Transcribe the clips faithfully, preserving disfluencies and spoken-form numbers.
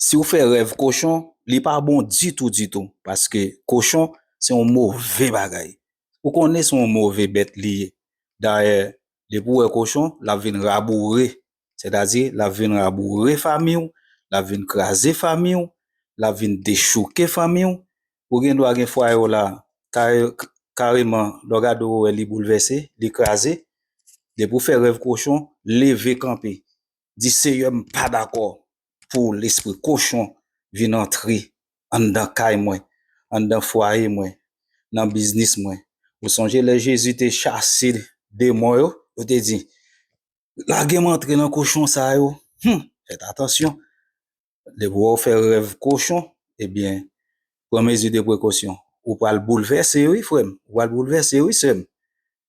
Si w fè rèv kochon, li pa bon ditou, ditou, paske kochon se yon move bagay. Ou konnen se yon move bèt li ye. Dayè, depi w wè kochon, l ap vin raboure. Sètadi, l ap vin raboure fanmi w, l ap vin kraze fanmi w, l ap vin dechouke fanmi w. Ou gen dwa gen fwaye w la, kare-, kareman, lè w gade w wè li boulvèse, li kraze. Depi w fè rèv kochon, leve kanpe. Di, Seyè, m pa dakò pou lespri kochon vin antre anndan kay mwen, anndan fwaye mwen, nan biznis mwen. Ou sonje lè Jezi te chase demon yo, yo te di, lage m antre nan kochon sa yo. Hmm, fèt atansyon. Depi w fè rèv kochon, ebyen, pran mezi de prekosyon. Ou pral boulvèse, wi, frè m. Ou pral boulvèse, wi, sè m.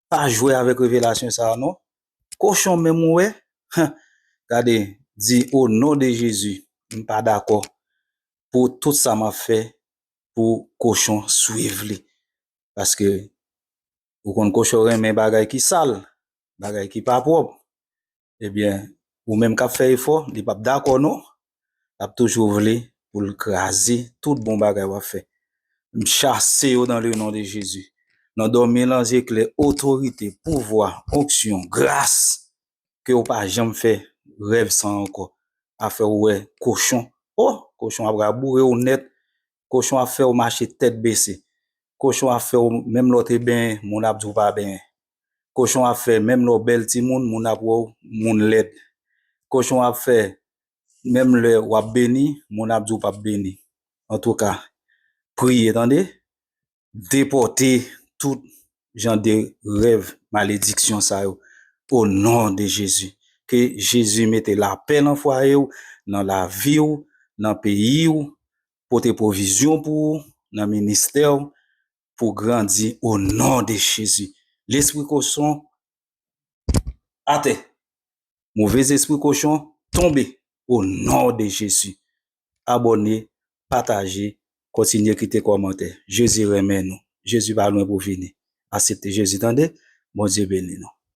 Pa jwe avèk revelasyon sa a, non. Kochon menm ou wè, gade, di, o non de Jezi, m pa dakò pou tout sa m ap fè pou kochon swiv li. Paske ou konn kochon renmen bagay ki sal, bagay ki pa pwòp. Ebyen, ou menm k ap fè efò, li p ap dakò non. L ap toujou vle pou l kraze tout bon bagay w ap fè. M chase yo dans le nom de Jésus. Nan dòmi lan, zeklè, otorite, pouvwa, onksyon, gras, ke w pa janm fè rèv sa ankò. Afè w wè kochon. Oh, kochon ap raboure w nèt. Kochon ap fè w mache tèt bese. Kochon ap fè w, menm lè w te benyen, moun ap di w pa benyen. Kochon ap fè, menm lè w bèl timoun, moun ap wè w moun lèd. Kochon ap fè, menm lè w ap beni, moun ap di w p ap beni. Antouka, priye, tande, depòte tout jan de rèv malediksyon sa yo. O non de Jezi. Ke Jezi mete lapè nan fwaye w, nan lavi w, nan peyi w, pote pwovizyon pou ou, nan ministè w, pou grandi o non de Jezi. Lespri kochon, atè. Move espri kochon, tonbe o non de Jezi. Abòne, pataje, kontinye kite kòmantè. Jezi renmen nou. Jezi pa lwen pou vini. Aksepte Jezi, tande. Bondye beni nou.